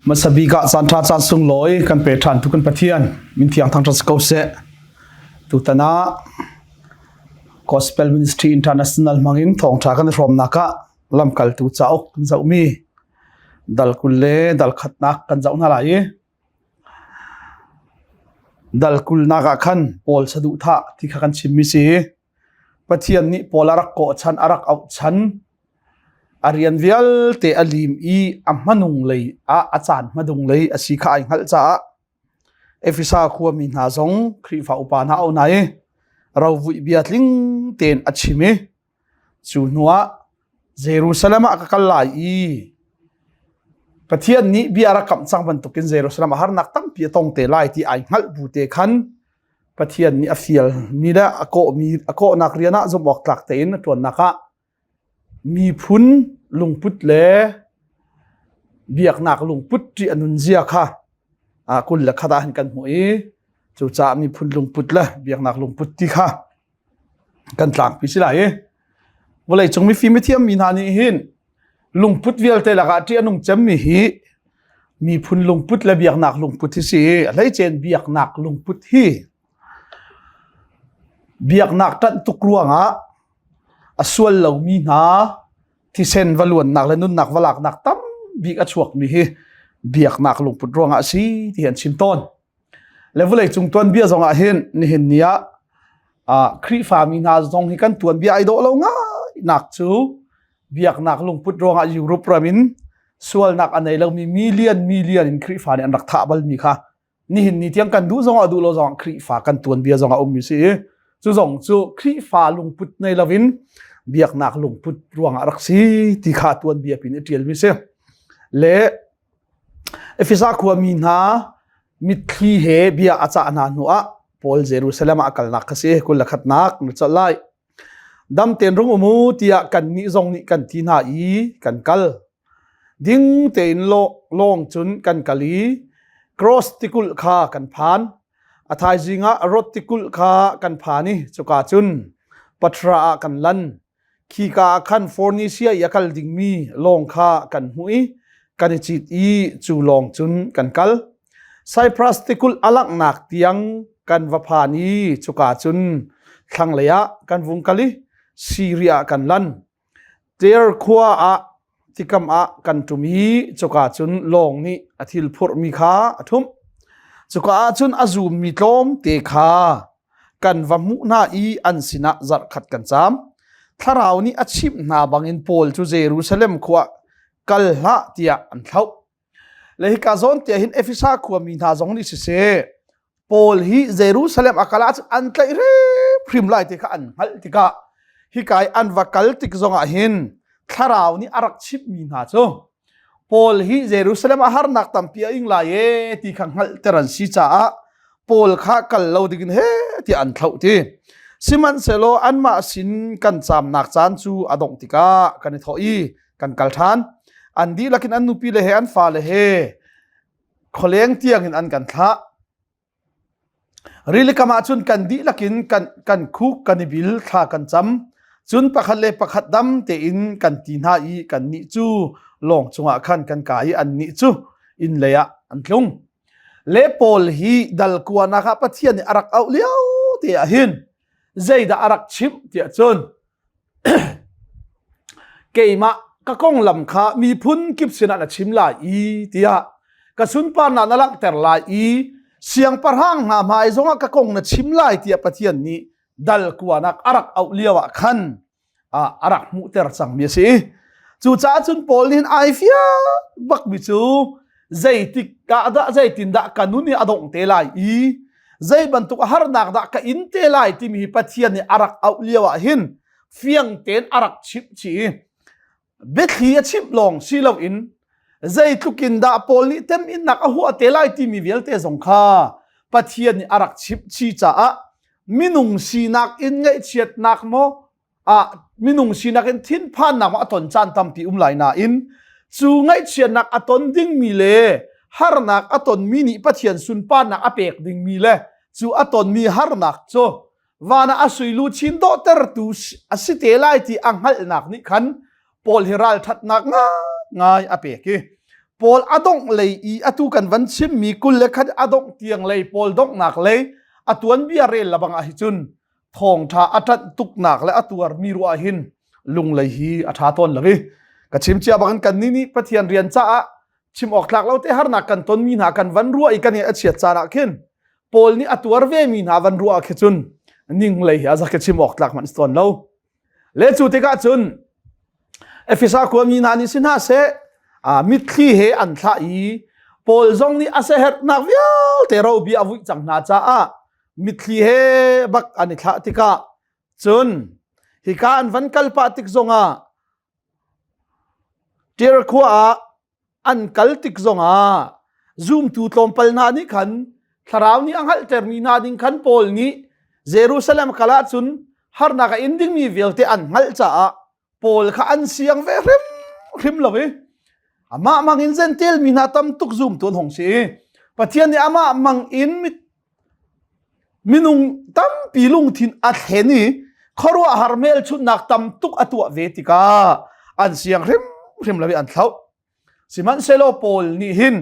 Hmasa bik ah caan ṭha caan sunglawi kan pe ṭhan tu kan Pathian min thiang thangṭhat si ko seh. Tutan ah Gospel Ministry International hmangin thawngṭha kan i hrawmnak ah lamkaltu cauk kan zohmi dal 20 le dal khatnak kan zoh hna lai i dal kulnak ah khan Paul saduhthah ti kha kan chimmi si. Pathian nih Paul a rak kawh chan, a rak auh chan, a rian vialte a lim i a hmanung lei ah a caan hmadung lei a si kha ai hngalh caah Efesa khuami hna zong Khrihfa upa hna a auh hna i rovuih bia tling tein a chim i cu hnuah Jerusalem ah ka kal lai i Pathian nih bia a rak kamh cang bantukin Jerusalem ah harnak tampi a tong te lai ti ai hngalh bu te khan Pathian nih a fialmi le a kawhmi a kawhnak rian ah zumh awk tlak tein a ṭuannak ah miphun lungput le biaknak lungput ṭih a nunzia kha 21 ah hin kan hmuh i cucaah miphun lungput le biaknak lungput ti kha kan tlangpi si lai i vawleicung mifim mithiam mi hna nih hin lungput vialte lakah ṭih a nung cemmi hi miphun lungput le biaknak lungput hi si a hleicen biaknak lungput hi biaknak ṭanh tuk ruangah a sual lomi hna thisen va luannak le nunnak va laknak tam bik a chuakmi hi biaknak lungput ruangah a si ti an chim tawn. Le vawleicung tuanbia zong ah hin nihin ni ah Khrihfami hna zong hi kan tuanbia ai dawh lo ngai nak cu biaknak lungput ruangah Europe ram in sualnak a nei lomi million million in Khrihfa nih an rak thah balmi kha nihin ni tiang kan duh zongah duh lo zongah Khrihfa kan tuanbia zongah ummi si i cu zong cu Khrihfa lungput nei loin biaknak lungput ruangah rak si ti kha tuanbia pin i ṭialmi si. Le Efesa khuami hna mitthli he bia a cah hna hnuah Paul Jerusalem ah a kalnak kha si 21nak na colh lai. Dam tein rung um u tiah kannih zong nih kan ti hna i kan kal. Ding tein lawng cun kan kal i Cross tikulh kha kan phan. A thaizing ah Rod tikulh kha kan phan i cuka cun Patra ah kan lan. Khika ah khan Fornisia i a kal dingmi lawng kha kan hmuh i kan i cit i cu lawng cun kan kal. Saipras tikulh a langhnak tiang kan va phan i cuka cun thlanglei ah kan vung kal i Siria ah kan lan. Tyre khua ah tikam ah kan ṭum i cuka cun lawng nih a thil phurhmi kha a ṭhumh. Cuka ah cun a zummi tlawmte kha kan va hmuh hna i an sinah zarhkhat kan caam. Thlarau nih a chimh hna bangin Paul cu Jerusalem khua kal hlah tiah an thlauh. Le hika zawn tiah hin Efesa khuami hna zong nih siseh Paul hi Jerusalem a kal ahcun an tlaih hrimhrim lai ti kha an hngalh tikah hika i an va kal tik zongah hin thlarau nih a rak chimhmi hna cu Paul hi Jerusalem ah harnak tampi a ing lai e ti kha hngalhter an si caah Paul kha kal lo dingin he tiah an thlauh ti. Sihmanhsehlaw anmah sin kan caamnak caan cu a dongh tikah kan i thawh i kan kal ṭhan. An dihlak in an nupi le he an fale he khualeng tiangin an kan thlah. Rilikam ah cun kan dihlak in kan, kan khuk kan i bil thla kan cam. Cun pakhat le pakhat dam tein kan ti hna i kannih cu lawng cungah khan kan kai i annih cu inn lei ah an tlung. Le Paul hi dal kuanak ah Pathian nih a rak auh lio te ah hin zeidah a rak chimh tiah cun Keimah ka konglam kha miphun kip sinah na chim lai i tiah ka sunparnak na langhter lai i siangpahrang hna hmai zongah ka kong na chim lai tiah Pathian nih dal kuanak a rak auh lio ah khan a rak hmuhter cangmi a si. Cucaah cun Paul nih ai fiang bakmi cu zeitik ah dah zeitindah ka nun hi a dongh te lai i zei bantuk harnak dah ka in te lai timi hi Pathian nih a rak auh lio ah hin fiang tein a rak chimh chih i biathli a chimh lawng si loin zeitluk in dah Paul nih teminnak a huah te lai timi vialte zong kha Pathian nih a rak chimh chih caah minung sinak in ngaihchiatnak maw ah minung sinak in thinphannak maw a ton caan tampi um lai nain cu ngaihchiatnak a ton dingmi le harnak a tonmi nih Pathian sunparnak a pek dingmi le cu a tonmi harnak cu van ah a sui luchin dawhtertu a si te lai ti a hngalhnak nih khan Paul hi ralṭhatnak ngai a pek i. Paul a dongh lei i atu kan van chimmi 21 a dongh tiang lei Paul donghnak lei a tuanbia rel labang ah hi cun thawngṭha a ṭanh tuknak le a tuarmi ruah hin lunglei hi a ṭha tawn lo i ka chim cia bangin kan nih nih Pathian rian caah chim awk tlak lo te harnak kan tonmi hna kan van ruah i kan i a chiat caan ah khin Paul nih a tuar ve mi hna van ruah ah khi cun ning lei hi a zak chim awk tlak hmanh si tawn lo. Le cu tikah cun Efesa khuami hna nih si hna seh mitthli he an thlah i Paul zong nih a siaherhnak vialte robia a vuih cang hna caah mitthli he bak an i thlah tikah cun hika an van kal pah tik zongah Tir khua ah an kal tik zongah zumtu tlawmpal hna nih khan thlarau nih a hngalhtermi hna ding khan Paul nih Jerusalem kal ahcun harnak a in dingmi vialte an hngalh caah Paul kha an siang ve hrimhrim lo i amah mang in Gentile mi hna tam tuk zumtu an hung si i Pathian nih amah mang in minung tampi lungthin a thlen i khuaruahhar hmelchunhnak tam tuk a tuah ve tikah an siang hrimhrim lo i an thlauh. Sihmanhsehlaw Paul nih hin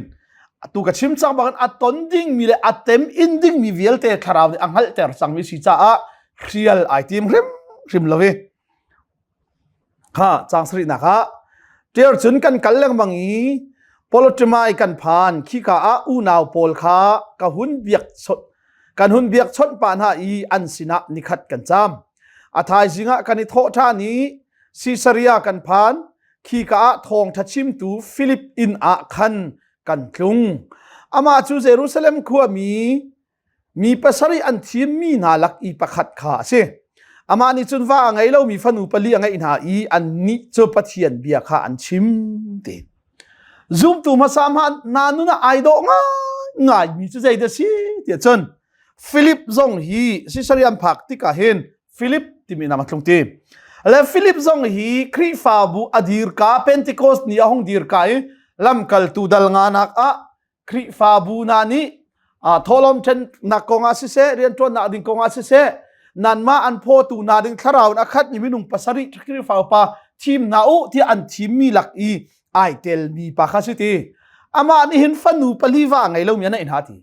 atu ka chim cang bangin a ton dingmi le a tem in dingmi vialte thlarau nih a hngalhter cangmi si caah hrial ai tim hrimhrim lo i Kha caang sarihnak ah Ṭiar cun kan kal lengmang i Polotimai kan phan. Khika ah unau pawl kha ka hun biakchawnh kan hun biakchawnh pah hna i an sinah nikhat kan caam. A thaizing ah kan i thawh ṭhan i Sisaria kan phan. Khika ah thawngṭha chimtu Filip inn ah khan kan tlung. Amah cu Jerusalem khuami Mi pasarih an thimmi hna lak i pakhat kha a si. Amah nih cun va a ngei lomi fanu pali a ngeih hna i annih cu Pathian bia kha an chim ti. Zumtu hmasa hna nun ah ai dawh ngaingaimi cu zeidah si tiah cun Philip zong hi Caesarea an phak tikah hin Philip timi nama tlung ti. Le Philip zong hi Khrihfabu a dirka Pentecost ni a hung dirka i lamkaltu dal nganak ah Khrihfabu hna nih thawhlawm ṭhennak kongah siseh, rianṭuannak ding kongah siseh, nanmah an phawtu hna ding thlarau in a khatmi minung pasarih Khrihfa upa thim hna u tiah an thimmi lak i ai telmi pa kha si ti. Amah nih hin fanu pali va a ngei lomi a neih hna ti.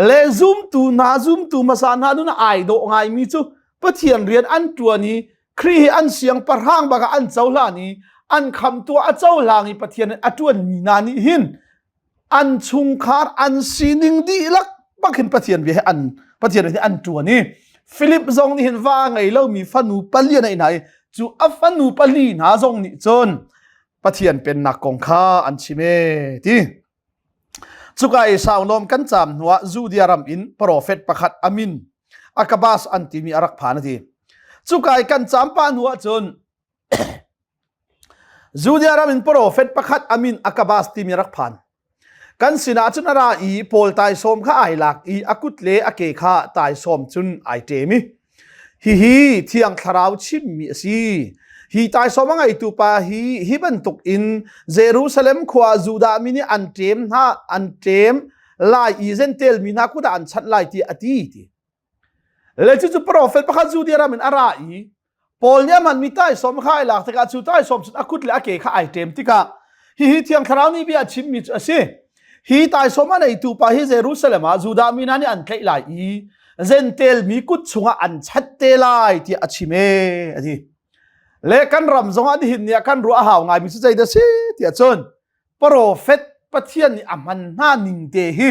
Le zumtu hna zumtu hmasa hna nun ai dawh ngaimi cu Pathian rian an ṭuan i Khrih hi an siangpahrang bak ah an cohlan i an khamtu a cohlang i Pathian a ṭuanmi hna nih hin an chungkhar an sining dihlak bak hin Pathian bia he an Pathian hi an ṭuan i Philip zong nih hin va ngei lomi fanu pali a neih hna i cu a fanu pali hna zong nih cun Pathian pennak kong kha an chim e ti. Cuka i saunawm kan caam hnuah Judea ram in profet pakhat amin Akabas an timi a rak phan a ti. Cuka i kan caam pah hnuah cun Judea ram in profet pakhat amin Akabas timi rak phan. Kan sinah cun a ra i Paul taisawm kha ai lak i a kut le a ke kha taisawm cun ai ṭem i hihi Thiang Thlarau chimmi a si. Hi taisawm a ngeitu pa hi hi bantuk in Jerusalem khua Judah mi nih an ṭem hna an ṭem lai i Jentail mi hna kut ah an chanh lai ti a ti ti. Le cucu profet pakhat Judea ram in a ra i Paul nih a hmanmi taisawm kha ai lak tikah cu taisawm cun a kut le a ke kha ai ṭem tikah hihi Thiang Thlarau nih bia a chimmi cu a si. Hi taisawm a neitu pa hi Jerusalem ah Judah mi hna nih an tlaih lai i Jentail mi kut chungah an chanh te lai tiah a chim ee a ti. Le kan ram zongah nihin ni ah kan ruah a hau ngaimi cu zeidah a si tiah cun Profet Pathian nih a hman hna ning te hi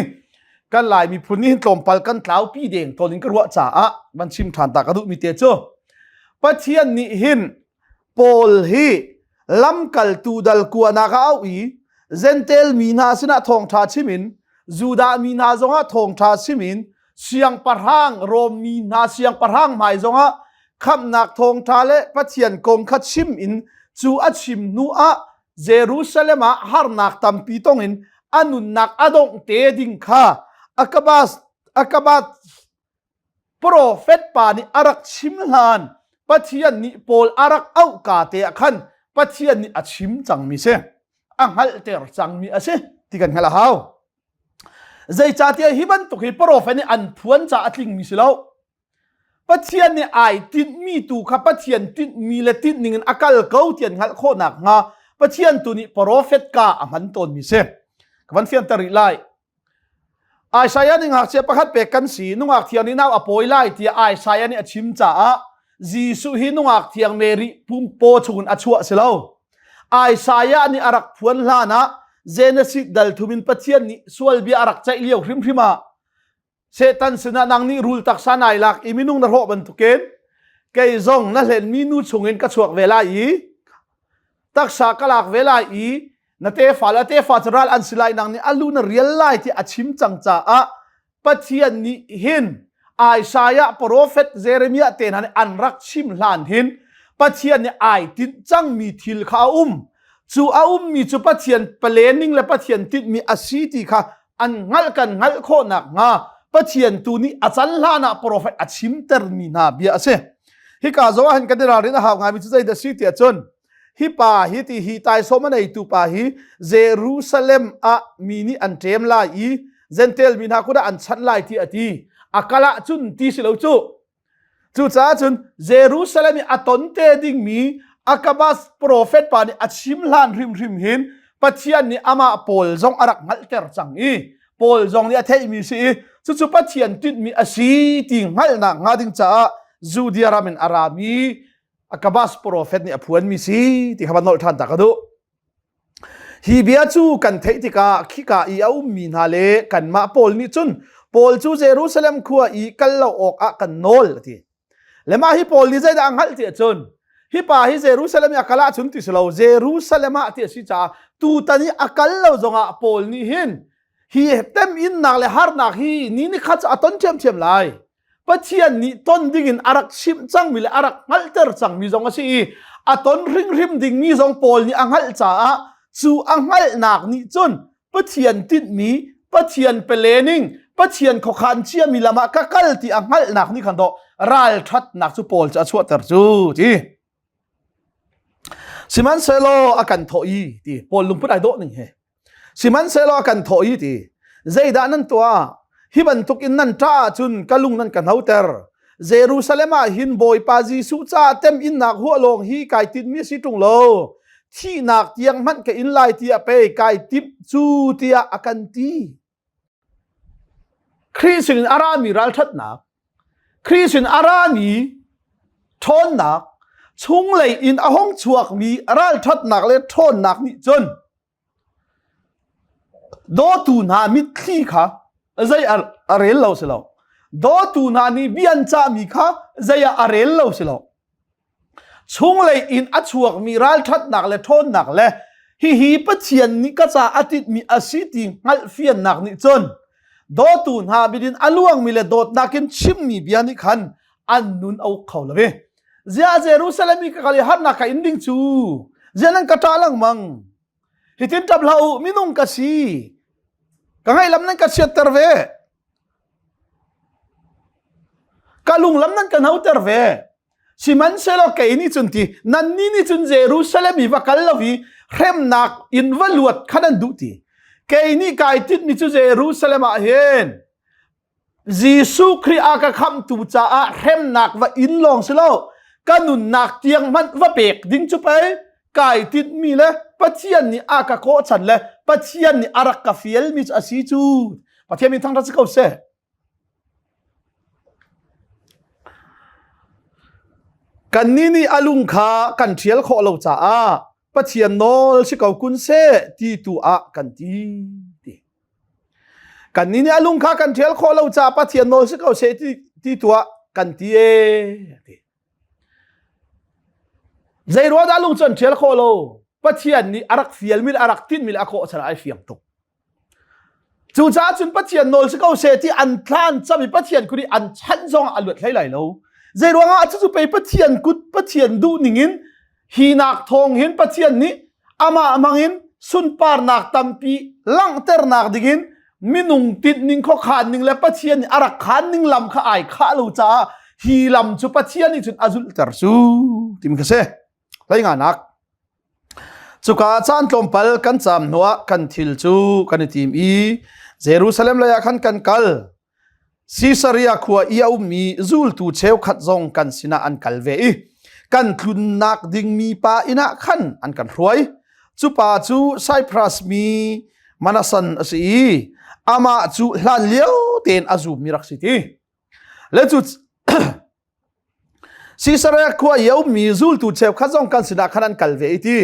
kan Lai miphun nih hin tlawmpal kan tlaupi deng tawn in ka ruah caah van chim ṭhan ta ka duhmi te cu Pathian nih hin Paul hi lamkaltu dal kuanak a auh i Jentail mi hna sinah thawngṭha chim in Judah mi hna zongah thawngṭha chim in siangpahrang Rom mi hna siangpahrang hmai zongah khamhnak thawngṭha le Pathian kong kha chim in cu a chim hnu ah Jerusalem ah harnak tampi tong in a nunnak a dongh te ding kha Akabas Akabat profet pa nih a rak chim hlan Pathian nih Paul a rak auh ka te ah khan Pathian nih a chim cangmi si a hngalhter cangmi a si ti kan hngalh a hau. Zeicahtiah hi bantuk hi profet nih an phuan ca a tlingmi si lo. Pathian nih ai tinhmi tu kha Pathian tinhmi le tinhning in a kal ko ti an hngalh khawh nakhnga Pathian tu nih profet ka a hman tawnmi si. Ka van fianter rih lai. Isaiah nih ngakchia pakhat pek kan si, nungak thiang nih nau a pawi lai tiah Isaiah nih a chim caah Jesuh hi nungak thiang Mary pum paw chungin a chuah si lo. Isaiah nih a rak phuan hlan ah Genesis dal thum in Pathian nih sual bia a rak ceih lio hrimhrim ah Satan sinah nang nih rul taksa nai lak i minung na hrawh bantukin kei zong na hlenmi nu chungin ka chuak ve lai i taksa ka lak ve lai i na tefa le tefa cu ral an si lai nang nih a lu na rial lai ti a chim cang caah Pathian nih hin Isaiah profet Jeremiah te hna nih an rak chim hlan hin Pathian nih ai tinh cangmi thil kha a um cu a ummi cu Pathian planning le Pathian tinhmi a si ti kha an hngalh kan hngalh khawh nakhnga Pathian tu nih a can hlan ah profet a chimtermi hna bia a si hika zo ah hin kan i ralrin a hau ngaimi cu zeidah si tiah cun Hi pa hi ti hi taisawm a neitu pa hi Jerusalem ah mi nih an ṭem lai i Jentail mi hna kut ah an chanh lai ti a ti. A kal ahcun ti si lo cu. Cucaah cun Jerusalem i a ton te dingmi Akabas profet pa nih a chim hlan hrimhrim hin Pathian nih amah Paul zong a rak hngalhter cang i Paul zong nih a theihmi si i cucu Pathian tinhmi a si ti hngalhnak hnga ding caah Judea ram in a rami Akabas profet nih a phuanmi si ti kha van nolh ṭhan ta ka duh. Hi bia cu kan theih tikah khika i a ummi hna le kanmah Paul nih cun Paul cu Jerusalem khua i kal lo awkah kan nawl a ti. Le mah hi Paul nih zeidah a hngalh ti ahcun hi pa hi Jerusalem i a kal ahcun ti si lo Jerusalem ah ti a si caah tutan i a kal lo zongah Paul nih hin hi teminnak le harnak hi ni ni khat cu a ton ṭhiamṭhiam lai. Pathian nih ton dingin a rak chimh cangmi le a rak hngalhter cangmi zong a si i a ton hringhrim dingmi zong Paul nih a hngalh caah cu a hngalhnak nih cun Pathian tinhmi Pathian pelening Pathian khuakhan ciami lam ah ka kal ti a hngalhnak nih khan dawh ralṭhatnak cu Paul cu a chuahter cu ti Sihmanhsehlaw a kan thawh i ti Paul lungput ai dawh ning he Sihmanhsehlaw a kan thawh i ti zeidah nan tuah hi bantuk in nan ṭah ahcun ka lung nan ka hnoter Jerusalem ah hin Bawipa Jesuh caah temhinnak huah lawng hi kai tinhmi a si ṭung lo thihnak tiang hmanh ka in lai tiah pei kai timh cu tiah a kan ti Khrih sinin a rami ralṭhatnak, Khrih sin a rami ṭhawnnak, chunglei in a hung chuakmi ralṭhatnak le ṭhawnnak nih cun dawtu hna mitthli kha zei a rel lo si lo. Dawtu hna nih bia an cahmi kha zei ah a rel lo si lo. Chunglei in a chuakmi ralṭhatnak le ṭhawnnak le hihi Pathian nih ka ca a tinhmi a si ti hngalhfiannak nih cun dawtu hna bidin a luangmi le dawtnak in chimmi bia nih khan an nun a uk kho lo i ziah Jerusalem i ka kal i harnak ka in ding cu ziah nan ka ṭah lengmang hitin ṭap hlah u minung ka si ka ngaihlam nan ka chiatter ve Ka lunglam nan ka hnoter ve. Sihmanhsehlaw kei nih cun ti nannih nih cun Jerusalem i va kal lo i hremnak in va luat kha nan duh ti. Kei nih kai tinhmi cu Jerusalem ah hin Jesuh Khrih a ka khamhtu caah hremnak va in lawng si lo ka nunnak tiang hmanh va pek ding cu pei kai tinhmi le Pathian nih a ka kawhchan le Pathian nih a rak ka fialmi cu a si cu Pathian min thangṭhat si ko seh. Kannih nih a lung kha kan ṭhial khawh lo caah Pathian nawl si ko kun seh ti tu ah kan ti. ti. Kannih nih a lung kha kan ṭhial khawh lo caah Pathian nawl si ko seh ti, ti tu ah kan ti ee. Ti. Zei ruah dah lung cu an ṭhial khawh lo? Pathian nih a rak fialmi le a rak tinhmi le a khawh chan ai fiang tuk. Cucaah cun Pathian nawl si ko seh ti an thlan cam i Pathian kut i an chanh zong a luat hlei lai lo. Zei ruangah cucu pei Pathian kut Pathian duh ningin hi nak thawng hin Pathian nih amah hmangin sunparnak tampi langhternak dingin minung tinh ning khuakhan ning le Pathian nih a rak khan ning lam kha ai khah lo caah hi lam cu Pathian nih cun a zulhter cu timi kha si. Hlei nganak. Cuka caan tlawmpal kan caam hnuah kan thil cu kan i tim i Jerusalem lei ah khan kan kal. Sisaria khua i a ummi zultu cheukhat zong kan sinah an kal ve i kan tlunnak dingmi pa inn ah khan an kan hruai. Cu pa cu Saipras mi Manasan a si i amah cu hlan lio tein a zummi rak si ti. Le cu Sisaria khua i a ummi zultu cheukhat zong kan sinah khan an kal ve i ti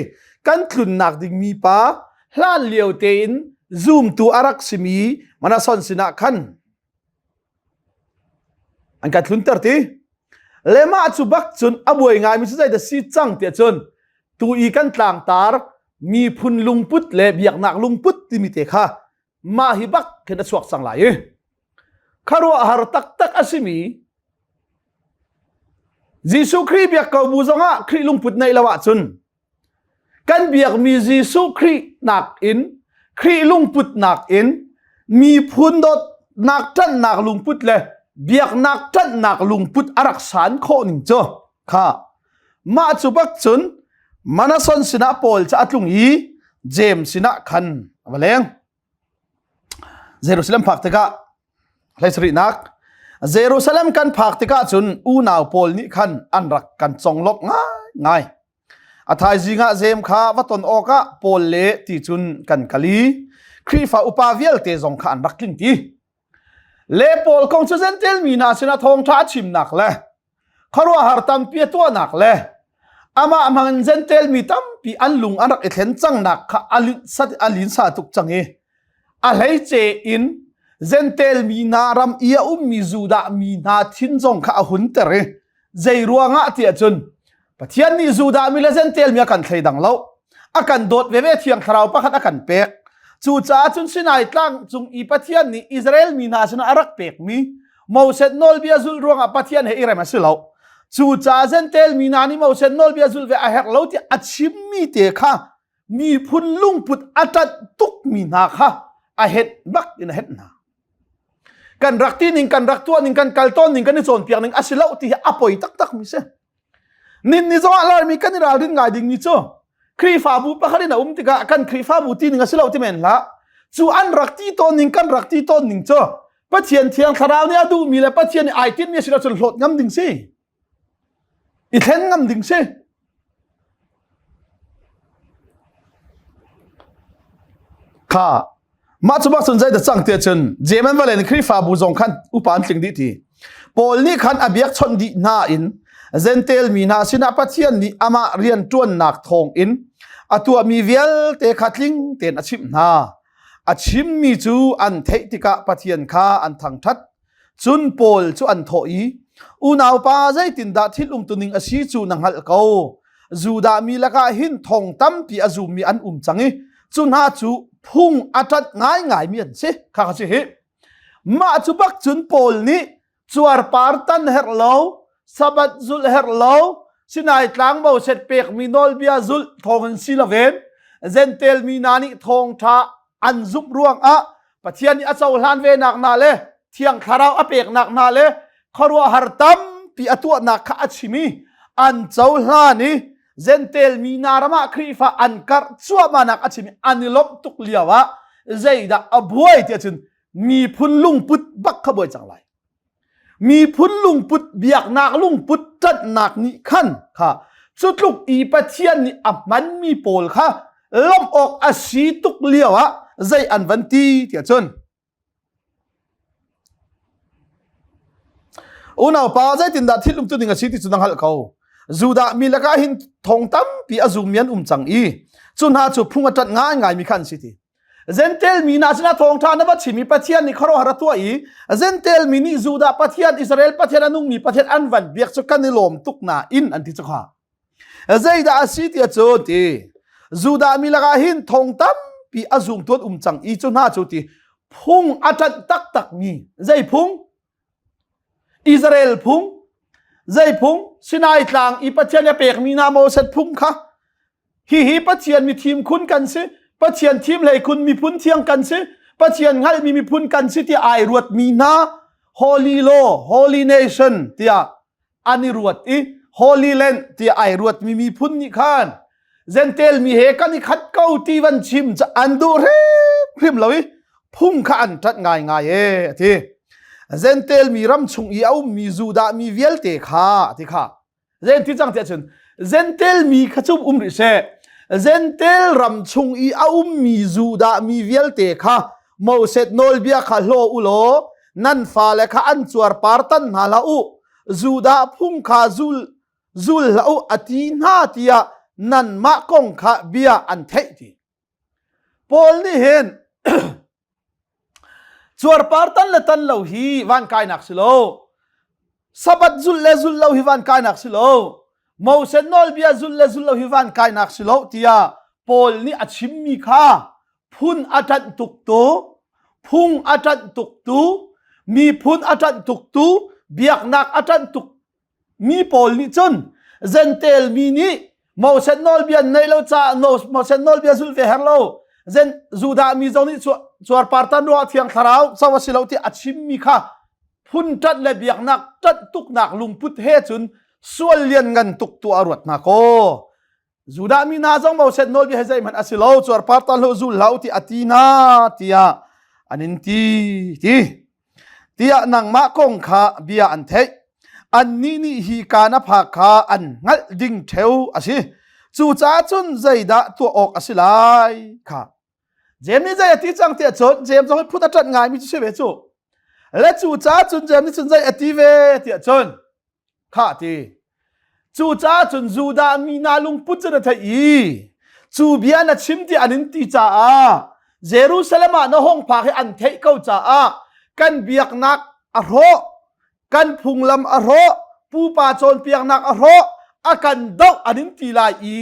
kan tlunnak dingmi pa hlan lio tein zumtu a rak simi Manason sinah khan an kan tlunter ti. Le mah cu bak cun a buai ngaimi cu zeidah si cang tiah cun tu i kan tlangtar miphun lungput le biaknak lungput timi te kha mah hi bak khin a chuak cang lai i khuaruahhar taktak a simi Jesuh Khrih biak ko bu zongah Khrih lungput neih lo ahcun kan biakmi Jesuh Khrih nakin Khrih lungput nakin miphun dawtnak ṭanhnak lungput le biaknak ṭanhnak lungput a rak san khawh ning cu kha mah cu bak cun Manason sinah Paul cu a tlung i James sinah khan a va leng. Jerusalem phak tikah hleisarihnak Jerusalem kan phak tikah cun unau pawl nih khan an rak kan conglawmh ngaingai. A thaizing ah Jeim kha va ton awkah Paul le ti cun kan kal i Khrihfa upa vialte zong kha an rak tling ti. Le Paul kong cu Jentail mi hna sinah thawngṭha a chimnak le khuaruahhar tampi a tuahnak le amah hmangin Jentail mi tampi an lung an rak i thlen cangnak kha a linsa tuk cang i a hleice in Jentail mi hna ram i a ummi Judah mi hna thin zong kha a hunter i zei ruangah tiah cun Pathian nih Judah mi le Jentail mi a kan thleidang lo. A kan dawt veve Thiang Thlarau pakhat a kan pek. Cucaah cun Sinai tlang cung i Pathian nih Israel mi hna sinah a rak pekmi Moses nawlbia zulh ruangah Pathian he i rem a si lo. Cucaah Jentail mi hna nih Moses nawlbia zulh ve a herh lo tiah a chimmi te kha miphun lungput a ṭanh tukmi hna kha a henh bak in a henh hna. Kan rak ti ning, kan rak tuah ning, kan kal tawn ning, kan i cawnpiak ning a si lo ti hi a poi taktak mi si. Nin ni zongah Laimi kan i ralrin ngai dingmi cu Khrihfabu pakhat in a um tikah kan Khrihfabu ti ning a si lo ti men hlah. Cu an rak ti tawn ning kan rak ti tawn ning cu Pathian thiang thlarau nih a duhmi le Pathian nih ai tinhmi a si lo cun hlawt ngam ding si. I thlen ngam ding si. Kha Mah cu bak cun zeidah cang tiah cun Jemen valen Khrihfabu zong khan upa an tling dih ti. Paul nih khan a biakchawnh dih hna in Jentail mi hna sinah Pathian nih amah rian ṭuannak thawng in a tuahmi vialte kha tling tein a chimh hna. A chimmi cu an theih tikah Pathian kha an thangṭhat. Cun Paul cu an thawh i, Unaupa zeitindah thil umtuning a si cu na hngalh ko. Judah mi lakah hin thong tampi a zummi an um cang i cu hna cu phung a ṭanh ngaingaimi an si. Kha kha si hi. Mah cu bak cun Paul nih cuarpar tan herh lo, Sabbath zulh herh lo, Sinai tlang Moses pekmi nawlbia zulh thawngin si loin Jentail mi hna nih thawngṭha an zumh ruangah Pathian nih a cohlan ve nak hna le Thiang Thlarau a peknak hna le khuaruahhar tampi a tuahnak kha a chim i an cohlan i Jentail mi hna ram ah Khrihfa an karh cuahmahnak a chim i an i lawmh tuk lio ah zeidah a buai tiah cun miphun lungput bak kha buai cang lai. Miphun lungput biaknak lungput ṭanhnak nih khan kha cu tluk i Pathian nih a hmanmi pawl kha lawmh awk a si tuk lio ah zei an van ti tiah cun Unaupa zeitindah thil umtu ning a si ti cu na hngalh ko. Judah mi lakah hin thong tampi a zummi an um cang i cu hna cu phung a ṭanh ngaingaimi kha an si ti. Jentail mi hna sinah thawngṭha na va chim i Pathian nih khuaruahhar a tuah i Jentail mi nih Judah Pathian, Israel Pathian a nungmi Pathian an van biak cu kan i lawm tuk nain an ti cu kha. Zeidah a si tiah cun ti Judah mi lakah hin thong tampi a zumtu an um cang i cu hna cu ti phung a ṭanh taktakmi zei phung? Israel phung zei phung? Sinai tlang i Pathian a pekmi hna Moses phung kha Hihi Pathian mithim khun kan si, Pathian thim hlei khun miphun thiang kan si, Pathian hngalhmi miphun kan si tiah ai ruatmi hna Holy Law, Holy Nation tiah an i ruat i Holy Land tiah ai ruatmi miphun nih khan Jentail mi he kan i khat ko ti van chim cu an duh hrimhrim lo i phung kha an ṭanh ngaingai e a ti. Jentail mi ram chung i a ummi Judah mi vialte kha a ti kha Zen ti cang tiah cun Jentail mi kha cu um rih seh. Gentel ram chung i a ummi Judah mi vialte kha Moses nawlbia kha hlaw u law nan fale kha an cuarpar tan hna hlah u. Judah phung kha zul zul hlah u a ti hna tiah nanmah kong kha bia an theih ti. Paul nih hin cuarpar tan le tan lo hi van kainak si lo. Sabbath zulh le zulh lo hi van kainak si lo. Moses nawlbia zulh le zulh lo hi van kainak si lo tiah Paul nih a chimmi kha phun a ṭanh tuk tu, phung a ṭanh tuk tu, miphun a ṭanh tuk tu, biaknak a ṭanh tuk mi pawl nih cun Gentel mi nih Moses nawlbia nei lo caah Moses nawlbia zul ve her lo Zen Judah mi zong nih cuarpar tan ruah thiang thlarau co a si lo ti a chimmi kha phun ṭanh le biaknak ṭanh tuknak lungput he cun sual lian ngan tuk tu a ruat hna kaw Judah mi hna zong Moses nawlbia he zeihmanh a si lo cuarpar tan hlah zul hlah ti a ti hna tiah an in ti ti tiah nangmah kong kha bia an theih annih nih hi ka na phak kha an hngalh ding ṭheo a si cucaah cun zeidah tuah awk a si lai kha Jeim nih zei a ti cang tiah cun Jeim zong hi phut a ṭanh ngaimi cu si ve cu le cucaah cun Jeim nih cun zei a ti ve tiah cun Khah ti. Cucaah cun Judah mi hna lungput cu na theih i cu bia na chim ti an in ti caah Jerusalem ah na hong phak hi an theih ko caah kan biaknak a hrawh, kan phunglam a hrawh, pupa cawnpiaknak a hrawh, a kan doh an in ti lai i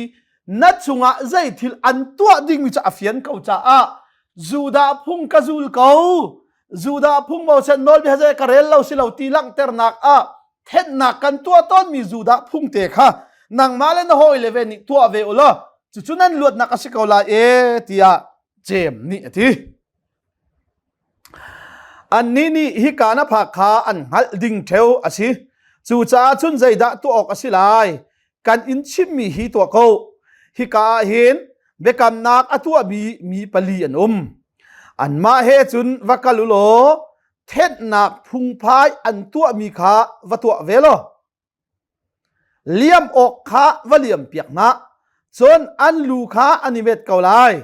na cungah zeithil an tuah dingmi cu a fian ko caah Judah phung ka zul ko Judah phung Moses nawlbia zei ka rel lo si lo ti langhternak ah thennak kan tuah tawnmi Judah phung te kha nangmah le na hawi le ve nih tuah ve u law cucu nan luatnak a si ko lai e tiah Jeim nih a ti. Annih nih hika na phak kha an hngalh ding ṭheo a si. Cucaah cun zeidah tuah awk a si lai? Kan in chimmi hi tuah ko. Hika ah hin biakamnak a tuahmi mi pali an um. Anmah he cun va kal u law thenhnak phungphai an tuahmi kha va tuah ve law liam awk kha va liam piak hna. Cun an lu kha an i met ko lai.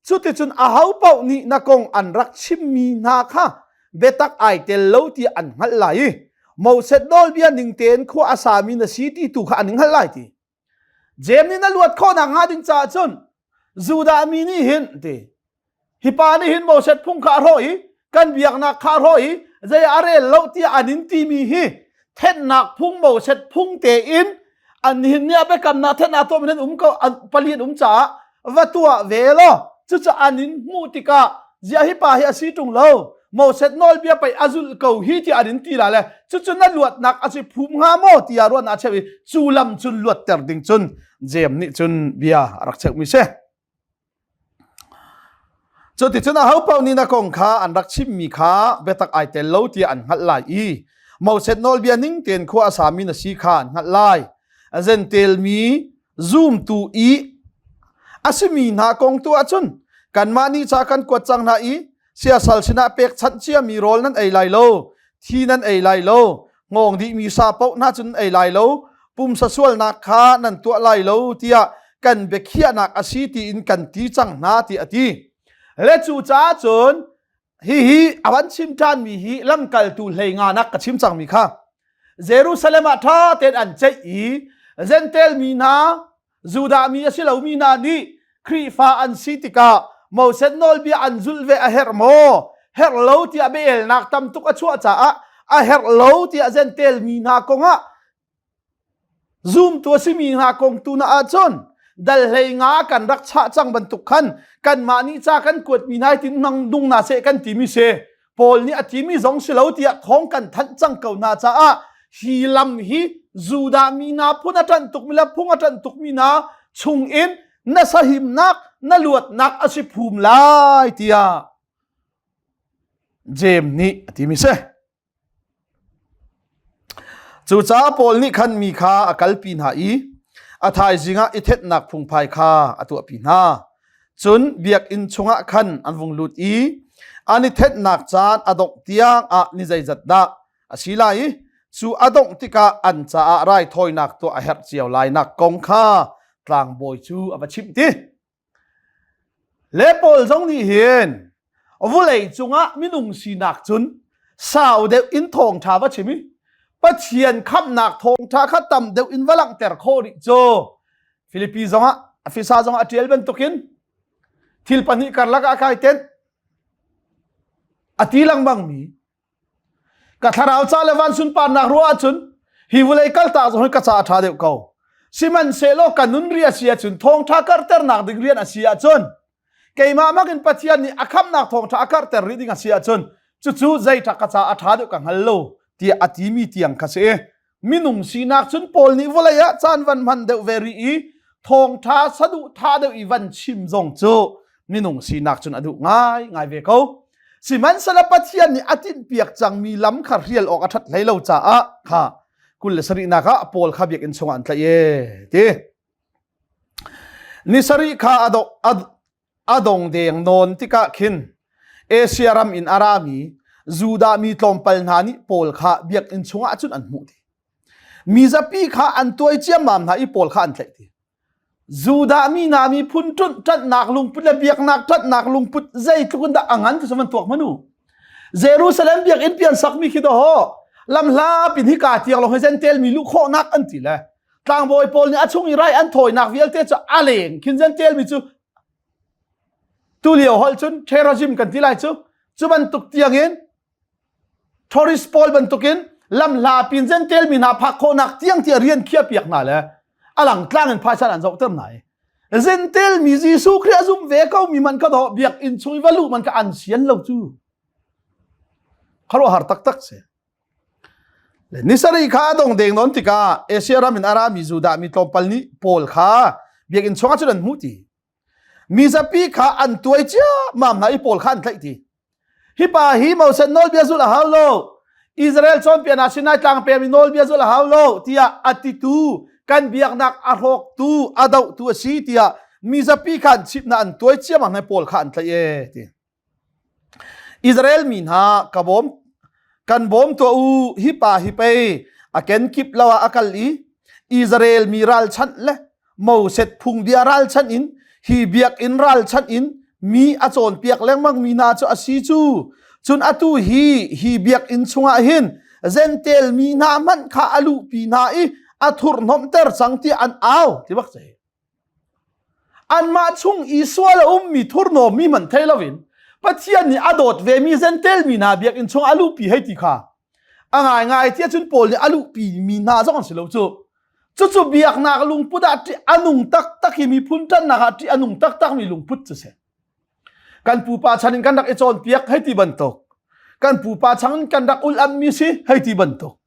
Cuticun ahopaoh nih na kong an rak chimmi hna kha biatak ai tel lo tiah an hngalh lai i Moses nawlbia ning tein khua a sami na si ti tu kha an hngalh lai ti. Jeim nih na luat khawh nakhnga ding caah cun Judah mi nih hin ti hi pa nih hin Moses phung kha a hrawh i kan biaknak kha a hrawh i zei a rel lo tiah an in timi hi thennak phung Moses phung tein an hin nih a biakamnak thennak tuah in um ko an pali an um caah va tuah ve law cucu an in hmuh tikah ziah hi pa hi a si ṭung lo Moses nawlbia pei a zulh ko hi tiah an in ti la le cucu na luatnak a si phum hnga maw tiah ruahnak a cheuh i cu lam cun luatter ding cun Jeim nih cun bia a rak cheuhmi si. Cuticun ahopaoh nih na kong kha an rak chimmi kha biatak ai tel lo tiah an hngalh lai i Moses nawlbia ning tein khua a sami na si kha an hngalh lai. Zentel mi zumtu i a simi hna kong tu ahcun kanmah nih ca kan kuat cang hna i siasal sinah pekchanh ciami rawl nan ei lai lo, thi nan ei lai lo, ngawng dihmi sa paoh hna cun ei lai lo, pumsa sualnak kha nan tuah lai lo tiah kan biakhiahnak a si tiin kan ti cang hna tiah a ti. Le cu caah cun hihi a van chim ṭhanmi hi lamkaltu hlei nganak ka chim cangmi kha Jerusalem ah ṭha tein an ceih i Jentail mi hna Judah mi a si lomi hna nih Khrihfa an si tikah Moses nawlbia an zulh ve a herh maw? Herh lo tiah biaelnak tam tuk a chuah caah a herh lo tiah Jentail mi hna kongah zumtu a simi hna kong tu na ahcun dal hlei nga kan rak chah cang bantuk khan kanmah nih ca kan kuatmi hna tin nang nung na seh kan timi si Paul nih a timi zong si lo tiah thawng kan thanh cang ko hna caah hi lam hi Judah mi hna phun a ṭanh tukmi le phung a ṭanh tukmi hna chungin na sahimnak na luatnak a si phum lai tiah Jeim nih a timi si. Cucaah Paul nih khan mi kha a kalpi hna i a thaizing ah i thenhnak phungphai kha a tuahpi hna. Cun biakinn chungah khan an vung lut i an i thenhnak caan a dongh tiang ah ni zeizat dah a si lai i cu a dongh tikah an caah raithawinak tuah a herh cio lainak kong kha tlangbawi cu a va chimh ti. Le Paul zong nih hin vulei cungah minung sinak cun sau deuh in thawngṭha va chim i Pathian khamhnak thawngṭha kha tam deuh in va langhter khawh rih cu Filipi zongah Efesa zongah a ṭial bantukin thil pahnih karlak ah kai tenh a ti lengmang mi Ka thlarau ca le van sunparnak ruah ahcun hi vawlei kaltak zong hi ka ca a ṭha deuh ko. Sihmanhsehlaw ka nun ri a si ahcun thawngṭha karhternak ding rian a si ahcun keimah makin Pathian nih a khamhnak thawngṭha a karhter rih ding a si ahcun cucu zei ṭha ka ca a ṭha deuh ka hngal lo tiah a timi tiang kha si. Minung sinak cun Paul nih vawlei ah caan van hman deuh ve rih i thawngṭha saduhthah deuh i van chim zong cu minung sinak cun a duh ngaingai ve ko. Sihmanhsehlaw Pathian nih a tinhpiak cangmi lam kha hrial awk a ṭhat hlei lo caah kha 27nak ah Paul kha biakinn chungah an tlaih e ti. Ni sarih kha a a dong deng nawn tikah khin Asia ram in a rami Judah mi tlawmpal hna nih Paul kha biakinn chungah cun an hmuh ti. Mi zapi kha an tuai ciammam hna i Paul kha an tlaih ti. Judah mi hna miphun ṭanhnak lungput le biaknak ṭanhnak lungput zeitluk in dah a ngan ti van tuak hmanu. Jerusalem biakinn pian sakmi khi daw lamhla pin hika tiang lawng hi Gentile mi luh khawhnak an ti le tlangbawi pawl nih a chung i rai an thawinak vialte cu a leng khin Gentile mi cu Tulio holh cun terrorism kan ti lai cu. Cu bantuk tiangin tourist pawl bantukin lamhla pin Gentile mi hna phak khawhnak tiang tiah rian khiah piak hna le a langtlang in phaisa an zohter hna i Gentile mi Jesuh Khrih a zum ve ko mi man ka dawh biakinn chung i va luh man ka an sian lo cu khuaruahhar taktak si. Ni sarih kha a dong deng nawn tikah Asia ram in a rami Judah mi tlawmpal nih Paul kha biakinn chungah cun an hmuh ti. Mi zapi kha an tuai ciammam hna i Paul kha an tlaih ti. Hi pa hi Moses nawlbia zulh a hau lo. Israel cawnpiaknak Sinai tlang pemi nawlbia zulh a hau lo tiah a titu kan biaknak a hrawktu a dohtu a si tiah mi zapi kha an chimh hna an tuai ciammam hna i Paul kha an tlaih e ti. Israel mi hna ka bawm kan bawm tuah u hi pa hi pei a kenkip lo ah a kal i Israel mi ralchanh le Moses phungbia ralchanh in hi biakinn ralchanh in mi a cawnpiak lengmang mi hna cu a si cu cun atu hi hi biakinn chungah hin Gentel mi hna hmanh kha a luhpi hna i a thurhnomhter cang tiah an au ti bak si. Anmah chung i sual a ummi thurhnawmmi hmanh thei loin Pathian nih a dawt vemi Gentel mi hna biakinn chung a luhpi hei ti kha a ngaingai tiah cun Paul nih a luhpi mi hna zong an si lo cu. Cucu biaknak lungput ah ṭih a nung taktak hi miphun ṭannak ah ṭih a nung taktak mi lungput cu si. Kan pupa chan in kan rak i cawnpiak hei ti bantuk. Kan pupa chan in kan rak ulh ammi si hei ti bantuk.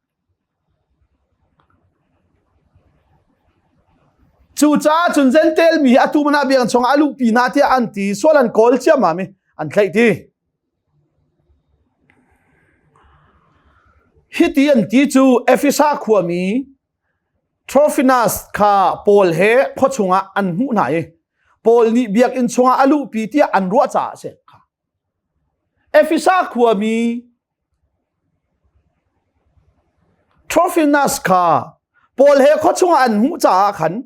Cucaah cun Jentail mi hi atu man ah biakinn chungah a luhpi hna tiah an ti. Sual an kawl ciammam i an thlaih ti. Hiti an ti cu Efesa khuami Trofinas kha Paul he khua chungah an hmuh hna i Paul nih biakinn chungah a luhpi tiah an ruah caah a si. Efesa khuami Trofinas kha Paul he khua chungah an hmuh caah khan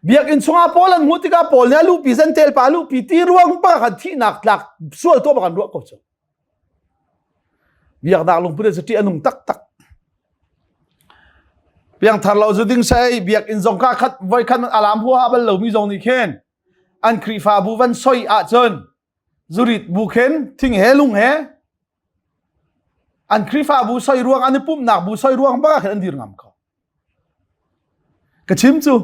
biakinn chungah Paul an hmuh tikah Paul nih a luhpi Zentel pa a luhpi ti ruang bak khan thihnak tlak sual tuah bak an ruah ko cu. Biaknak lungput cu ṭih a nung taktak. Piangthar lo zu ding sai biakinn zong ka khat voi khat alam huaha bal lomi zong nih khin an Khrihfabu van soi ahcun zurit bu khin thing he lung he an Khrihfabu soi ruang an i pumhnak bu soi ruang bak khin an dir ngam ko. Ka chim cu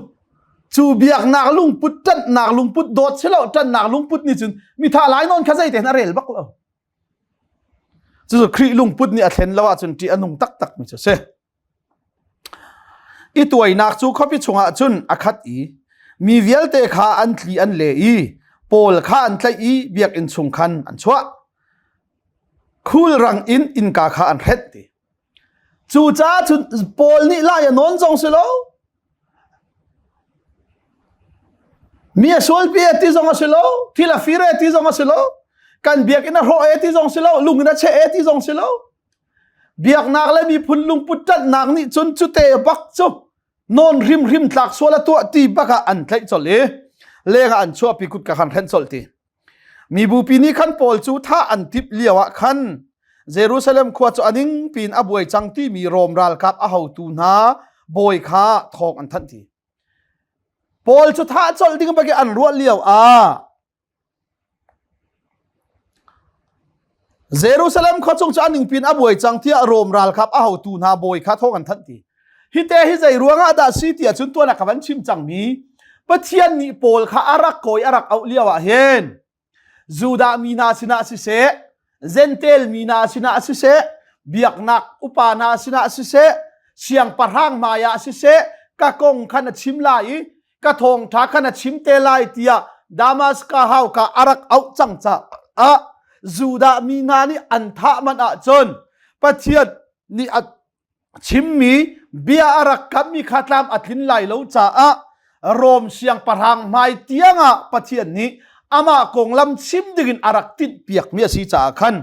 cu biaknak lungput ṭanhnak lungput dawt si lo ṭanhnak lungput nih cun mitha lai nawn kha zei tein a rel bak lo. Cucu Khrih lungput nih a thlen lo ahcun ṭih a nung taktak mi cu a si. I tuainak cu khuapi chungah cun a khat i mi vialte kha an tli an le i Paul kha an tlaih i biakinn chung khan an chuah. Khulrang in innka kha an hrenh ti. Cucaah cun Paul nih lai a nawn zong si lo. Mi a sualpi e ti zong a si lo. Thil a fir e ti zong a si lo. Kan biakinn a hrawh e ti zong si lo. Lung in a cheh e ti zong si lo. Biaknak le miphun lungput ṭanhnak nih cun cute bak cu. Non hrimhrim tlak sual a tuah ti bak ah an tlaih colh i leng ah an chuahpi kut ka khan hrenh colh ti. Mibupi nih khan Paul cu thah an timh lio ah khan Jerusalem khua cu a ning piin a buai cang timi Rom ralkap a hotu hna bawi kha thawng an thanh ti. Paul cu thah colh ding bak i an ruah lio ah Jerusalem khua chung cu an ningpin a buai cang tiah Rom ralkap a hotu hna bawi kha thawng an thanh ti. Hi te hi zei ruangah dah si tiah cun tuan ah ka van chim cangmi Pathian nih Paul kha a rak kawi a rak auh lio ah hin Judah mi hna sinah siseh, Jentail mi hna sinah siseh, biaknak upa hna sinah siseh, siangpahrang hmai ah siseh, ka kong kha na chim lai i ka thawngṭha kha na chim te lai tiah Damaska hauka a rak auh cang caah Judah mi hna nih an thah manh ahcun Pathian nih a chimmi bia a rak kammi kha tlam a tlin lai lo caah Rom siangpahrang hmai tiangah Pathian nih amah konglam chim dingin a rak tinhpiakmi a si caah khan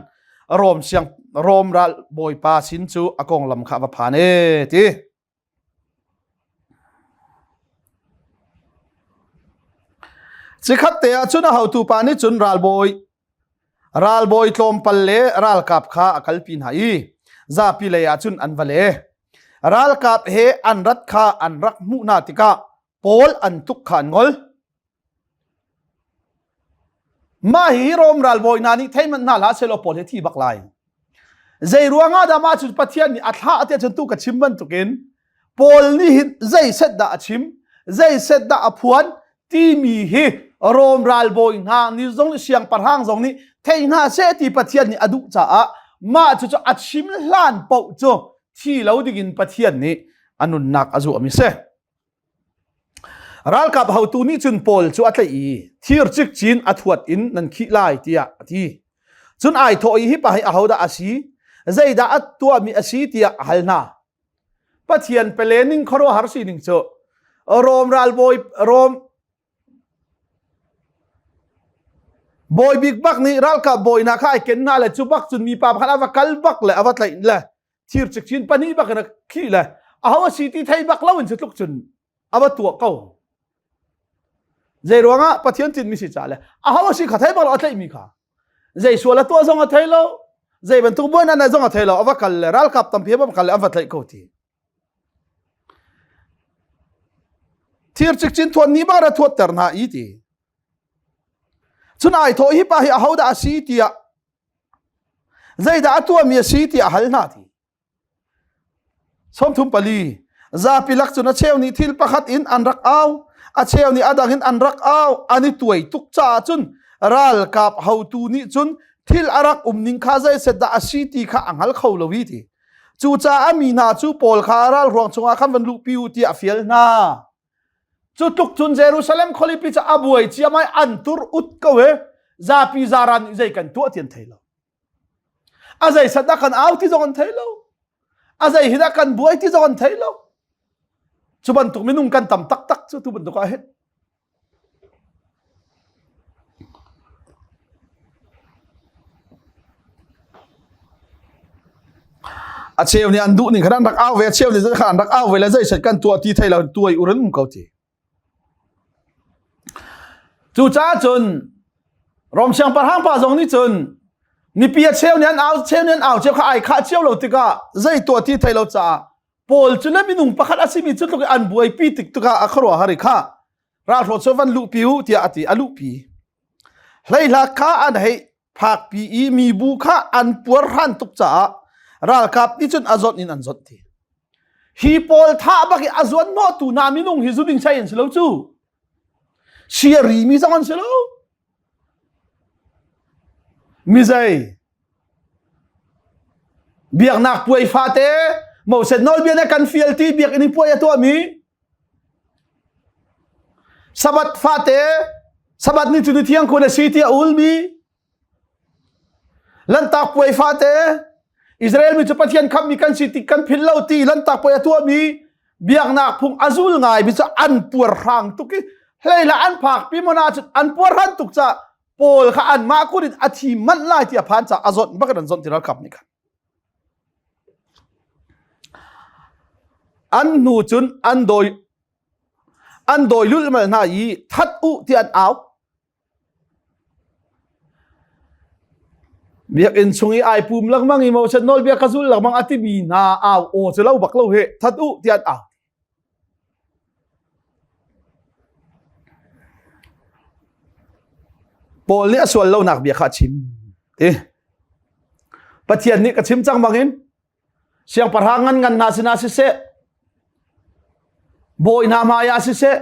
Rom siang Rom ral bawipa sin cu a konglam kha a va phan e ti. Cikhat te ah cun a hotu pa nih cun ralbawi ralbawi tlawmpal le ralkap kha a kalpi hna i zapi lei ah cun an va le. Ralkap he an rat kha an rak hmuh hna tikah Paul an tuk kha an ngol. Mah hi Rom ralbawi hna nih thei manh hna hlah sehlaw Paul hi thi bak lai. Zei ruangah dah mah cu Pathian nih a thlah tiah cun tu ka chim bantukin Paul nih hin zei set dah a chim, zei set dah a phuan timi hi Rom ralbawi hna nih zong nih siangpahrang zong nih thei hna seh ti Pathian nih a duh caah mah cu cu a chim hlan paoh cu thi lo dingin Pathian nih a nunnak a zuahmi si. Ralkap hotu nih cun Paul cu a tlaih i thir cikcin a thuat in nan khih lai tiah a ti. Cun ai thawh i hi pa hi ahodah a si? Zeidah a tuahmi a si tiah a hal hna. Pathian pele ning khuaruahhar sining cu Rom ralbawi Rom bawi bik bak nih ralkap bawi hna kha ai ken hna le cu bak cun mipa pakhat a va kal bak le a va tlaih le thir cikcin pahnih bak in a khih le aho a si ti thei bak lo in cu tluk cun a va tuah ko zei ruangah pathian tinmi si ca le aho a si kha thei bak lo a tlaihmi kha zei sual a tuah zong a thei lo zei bantuk buainak na zong a thei lo a va kal le ralkap tampi a va kal le an va tlaih ko ti thir cikcin thuan ni bak ra thuatter hna i ti cun ai thawh hi pa hi ahodah a si tiah Zeidah a tuahmi a si tiah a hal hna ti. 34 zapi lak cun a cheu nih thil pakhat in an rak au a cheu nih a dang in an rak au an i tuai tuk caah cun ralkap hotu nih cun thil a rak um ning kha zeiset dah a si ti kha a hngal kho lo i ti cucaah mi hna cu Paul kha ralhruang chungah khan van luhpi u tiah a fial hna Cu tluk cun Jerusalem khualipi cu a buai ciamai an tur ut ko e zapi zaran nih zei kan tuah ti an thei lo. A zei sat dah kan au ti zong an thei lo. A zei hi dah kan buai ti zong an thei lo. Cu bantuk minung kan tam taktak cu tu bantuk ah hin. A cheu nih an duh ning khan an rak au ve, a cheu nih khan an rak au ve le zeiset kan tuah ti thei lo tuai urin um ko ti. Cucaah cun Rom siangpahrang pa zong nih cun mipi a cheu nih an au cheu nih an au cio kha ai khah cio lo tikah zei tuah ti thei lo caah Paul cu le minung pakhat a simi cu tluk i an buaipi tik tikah a khuaruah har i kha ralhruang cu van luhpi u tiah a ti a luhpi hleihlak kha an hei phakpi i mibu kha an puarhran tuk caah ralkap nih cun a zawnh in an zawnh ti hi pawl thah bak i a zuan hnawhtu hna minung hi zuding sai an si lo cu siari mi zong an si lo mizei biaknak puai fate Moses nawlbia nih kan fial ti biakinn i puai a tuahmi Sabbath fate Sabbath ni cu ni thiang khun a si tiah a ulmi Lanhtak puai fate Israel mi cu Pathian khammi kan si ti kan philh lo ti lanhtak puai a tuahmi biaknak phung a zul ngai mi cu an puarhrang tuk i hleila an phak pi mon ah cun an puarhran tuk ca Paul kha anmah kut in a thi manh lai ti a phan ca a zawnh bak in an zawnh ti ralkap nih khan. An hnu cun an dawi an dawi lulhmalh hna i that u tiah an au. Biakinn chung i ai pum lengmang i Moses nawlbia ka zul lengmang a timi hna au aw cu lo bak lo he that u tiah an au. Paul nih a sual lonak bia kha a chim. Ti. Pathian nih ka chim cang bangin siangpahrang ngan ngan hna sinah siseh bawi hna hmai ah siseh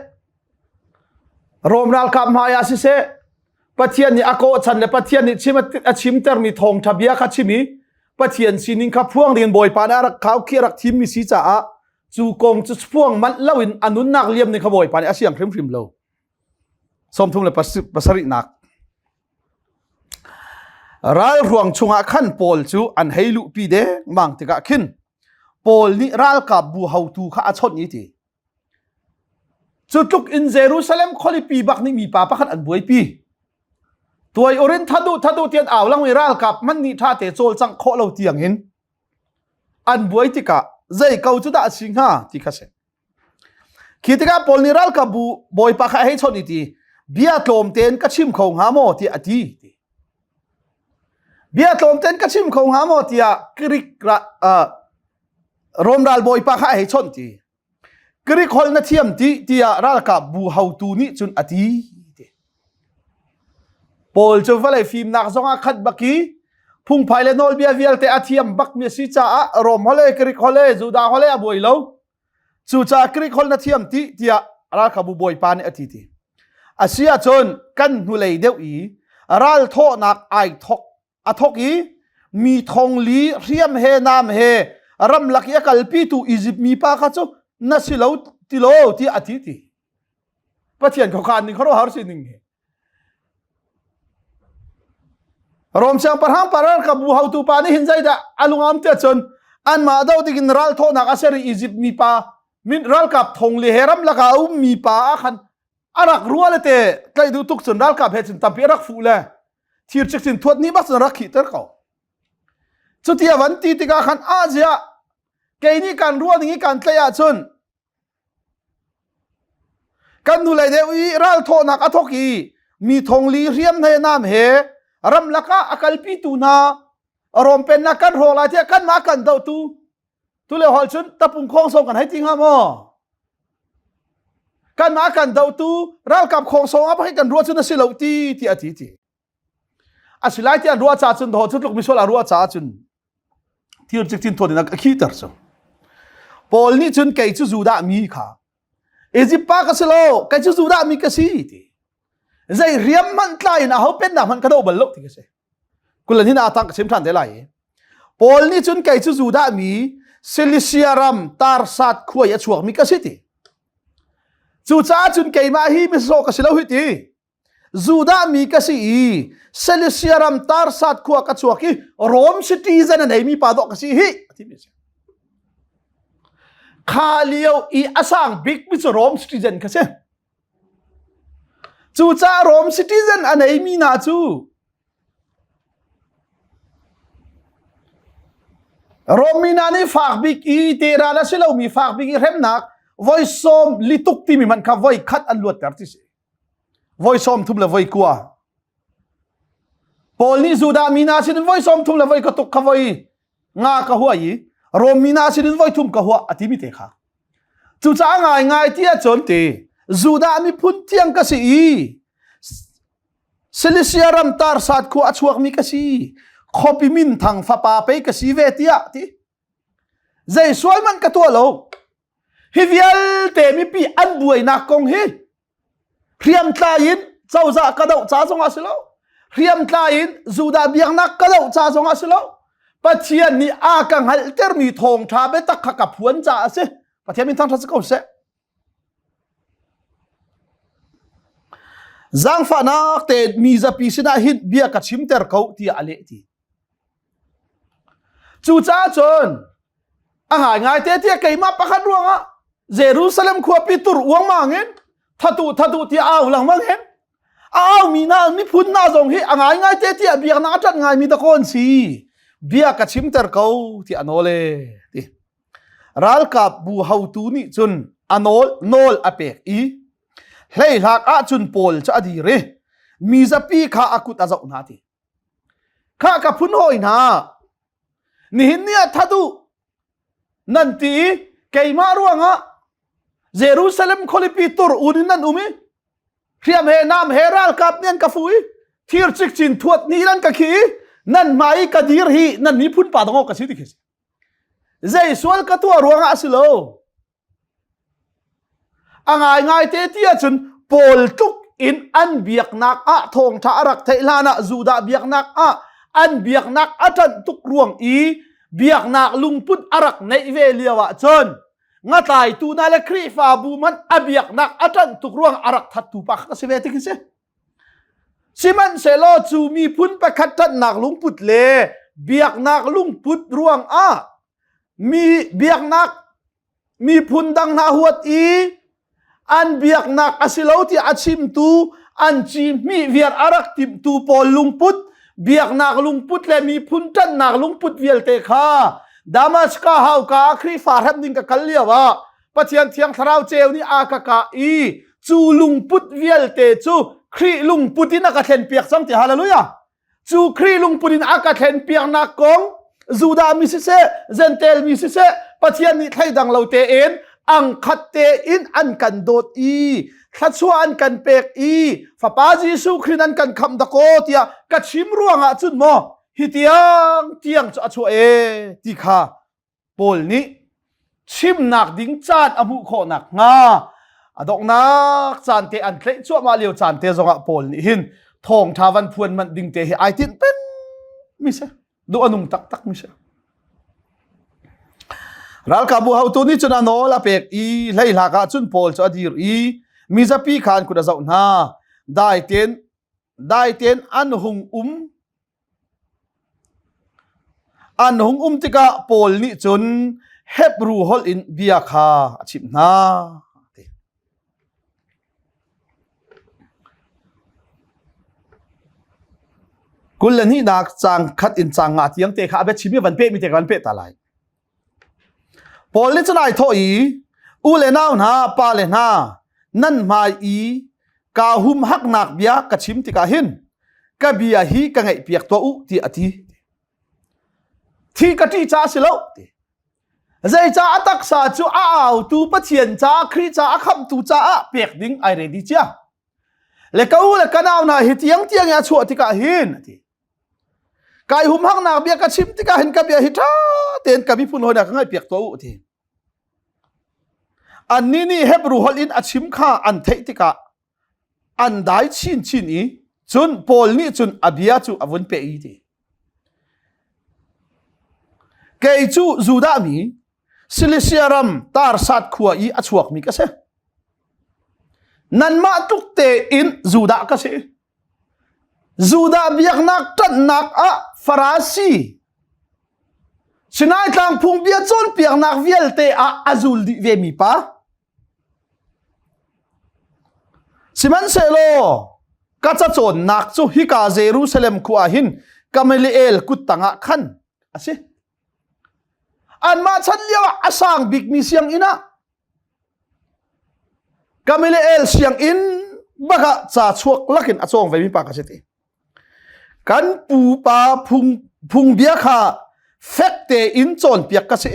Rom ralkap hmai ah siseh Pathian nih a kawhchan le Pathian nih chim a chimtermi thawngṭha bia kha chim i Pathian sining kha phuang dingin Bawipa nih a rak khau khi a rak thimmi si caah cu kong cu phuang manh loin a nunnak liam ning kha Bawipa nih a siang hrimhrim lo. 37 nak Ralhruang chungah khan Paul cu an hei luhpi dengmang tikah khin Paul nih ralkap bu hotu kha a chawnh i ti. Cu tluk in Jerusalem khualipi bak nih mipa pakhat an buaipi. Tuai urin thadu thadu tian au lang i ralkap man nih ṭha te cawlcangh khawh lo tiang in an buai tikah zei ko cu dah a si hnga ti kha si. Khi tikah Paul nih ralkapbu bawipa kha a hei chawnh i ti, bia tlawm tein ka chim kho hnga maw tiah a ti. Bia tlawm tein ka chim kho hnga maw tiah Greek uh, Rom ral bawipa kha a hei chawnh ti. Greek holh na thiam ti tiah ralkapbu hotu nih cun a ti. Paul cu vawlei fimnak zongah khat bak i phungphai le nawlbia vialte a thiam bakmi a si caah Rom holh le Greek holh le Judah holh le a buai lo. Cucaah Greek holh na thiam ti tiah ralkapbu bawipa nih a ti ti. A si ahcun kan hnulei deuh i ral thawhnak ai thok a thok i mi thong li hriam he nam he ramlak i a kalpitu Izipt mipa kha cu na si lo ti lo tiah a ti ti. Pathian khuakhan ning khuaruahhar si ning hi. Rom siangpahrang pa ralkapbu hotu pa nih hin zeidah a lungam tiah cun anmah do dingin ral thawhnak a ser i Izipt mi pa min ralkap thong le he ramlak ah a ummi pa ah khan a rak rua le te tlaih duh tuk cun ralkap he cun tampi a rak fuh le thir cikcin thuat ni bak cun rak khihter ko. Cuti a van ti tikah khan a ziah kei nih kan ruah ning i kan tlaih ahcun Kan hnulei deuh i ralthawhnak a thawk i mi thong li hriam he nam he ramlak ah a kalpitu hna Rom pennak kan hrawk lai tiah kanmah kan dohtu tule hol cun tapung khong song kan hei ti hnga maw? Kanmah kan dohtu ralkap khong song ah kan ruah cun a si lo ti ti a ti ti. A si lai ti an ruah caah cun ho cu tluk misual a ruah caah cun thir cikcin thuan in a khiter cu. Paul nih cun kei cu Judah mi kha Egypt pa ka si lo kei cu Judah mi ka si ti. Zei riam hmanh tlai in aho pennak hmanh ka do bal lo ti ka si. Kulan hin a tang ka chim than te lai. Paul nih cun kei cu Judah mi Cilicia ram Tarsat khua i a chuak mi ka si ti. Cucaah cun keimah hi misawh ka si lo hi ti. Judah mi ka si i Cilicia ram Tarsat khua ka chuak i Rome citizen a neimi pa dawh ka si hi a timi si. Kha lio i a sang bik mi cu Rome citizen ka si. Cucaah Rome citizen a neimi hna cu Rom mi hna nih fak bik i teral a si lomi fak bik i hremnak voi sawm lituk timi hmanh kha voi khat an luatter ti si. Voi 30 le voi kua. Paul nih Judah mi hna sinin voi 30 le voi ka tuk kha voi nga ka hua i Rom mi hna sinin voi thum ka hua a timi te kha. Cucaah ngai ngai ti ahcun ti Judah miphun tiang ka si i Cilicia ram Tarsat khua a chuakmi ka si. Khuapi minthang fapa pei ka si ve tiah ti. Zei sual man ka tuah lo. Hi vialte mipi an buainak kong hi hriamtlai in cozah ka doh ca zong ah si lo. Hriamtlai in Judah biaknak ka doh ca zong ah si lo. Pathian nih a ka hngalhtermi thawngṭha biatak kha ka phuan caah a si. Pathian min thangṭhat si ko seh. Zaangfahnak te mi zapi sinah hin bia ka chimter ko tiah a leh ti. Cucaah cun a ngaingai te tiah keimah pakhat ruangah Jerusalem khuapi tur uangmang in thatu thatu tiah au lengmang hin a aumi hna miphun hna zong hi a ngaingai te tiah biaknak a ṭanh ngaimi dakaw an si bia ka chimter ko tiah a nawl e ti. Ralkapbu haotu nih cun a nawl nawl a pek i hleihlak ahcun Paul cu a dir i mi zapi kha a kut a zoh hna ti. Khah ka phun hawi hna, nihin ni ah that u nan ti i keimah ruangah Jerusalem khualipi tur un in nan um i hriam he nam he ralkap nih an ka fu i thir cikcin thuat ni nan ka khi i nan hmai i ka dir hi nan miphun pa dong ka si ti khi si. Zei sual ka tuah ruangah a si lo. A ngaingai te ti ahcun Paul tluk in an biaknak ah thawngṭha a rak theih hlan ah Judah biaknak ah an biaknak a ṭanh tuk ruang i biaknak lungput a rak neih ve lio ahcun ngatlaitu hna le Khrihfabu man a biaknak a ṭanh tuk ruang a rak thattu pa kha si ve ti khi si. Sihmanhsehlaw cu miphun pakhat ṭanhnak lungput le biaknak lungput ruang ah mi biaknak miphun dang hna huat i an biaknak a si lo tiah a chimtu an ci hmih viar a rak timhtu pawl lungput biaknak lungput le miphun ṭanhnak lungput vialte kha Damascus hauka ah Khrihfa hrem ding ka kal lio ah Pathian Thiang Thlarau ceu nih a ka kah i cu lungput vialte cu Khrih lungput in a ka thlenpiak cang ti hallelujah Cu Khrih lungput in a ka thlen piaknak kong Judah mi siseh, Gentile mi siseh, Pathian nih thleidang lo tein angkhat tein an kan dawt i thluachuah an kan pek i Fapa Jesuh Khrih an kan khamh dakaw tiah ka chim ruangah cun maw hi tiang tiang cu a chuah e ti kha Paul nih chimnak ding caan a hmuh khawh nakhnga a donghnak caan te an tlaih cuahmah lio caan te zongah Paul nih hin thawngṭha van phuan manh ding te hi ai tinh peng mi si duh a nung taktak mi si Ralkapbu hotu nih cun a nawl a pek i hleihlak ah cun Paul cu a dir i mizapi kha an kut a zoh hna dai tein dai tein an hung um An hung um tikah Paul nih cun Hebru holh in bia kha a chimh hna. 22nak caang khat in caang nga tiang te kha a biachim i van pehmi te kha van peh ta lai. Paul nih cun ai thawh i, U le nau hna, pa le hna, nan hmai i kaa humhaknak bia ka chim tikah hin ka bia hi ka ngaihpiak tuah u tiah a ti. Thi ka ṭih caah a si lo ti. Zeicah a taksa cu a autu Pathian caah Khrih caah a khamhtu caah pek ding ai ready cia. Le ka u le ka nau hna hi tiang tiang i a chuah tikah hin a ti. Kai humhaknak bia ka chim tikah hin ka bia hi ṭha tein ka miphun hawi hna ka ngaihpiak tuah u ti. Annih nih Hebru holh in a chim kha an theih tikah an dai chinchin i cun Paul nih cun a bia cu a vun peh i ti. Kei cu Judah mi Cilicia ram Tarsat khua i a chuakmi ka si. Nanmah tluk tein Judah ka si. Judah biaknak ṭanhnak ah Farasi Sinai tlang phungbia cawnpiaknak vialte ah a zul dih vemi pa. Sihmanhsehlaw ka cacawnnak cu hika Jerusalem khua ah hin Gamaliel kut tangah khan a si. Anmah chan lio ah a sang bikmi sianginn ah Gamaliel sianginn bak ah ca chuak lakin a cawng vemi pa ka si ti. Kan pupa phung phungbia kha fek tein cawnpiak ka si.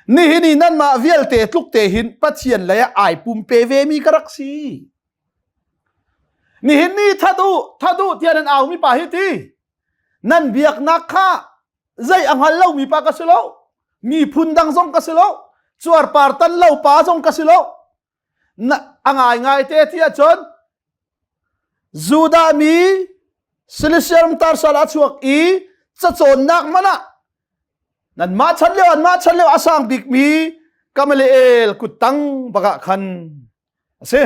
Nihin i nanmah vialte tluk te hin Pathian lei ah ai pumpe vemi ka rak si. Nihin ni that u, that u tiah nan aumi pa hi ti. Nan biaknak kha zei a hngal lomi pa ka si lo miphun dang zong ka si lo cuarpar tan lo pa zong ka si lo na a ngai ngai te ti ahcun Judah mi Cilicia ram Tarsal a chuak i cacawnnak man ah nan mah chan lio an mah chan lio a sang bikmi Gamaliel kuttang bakah khan a si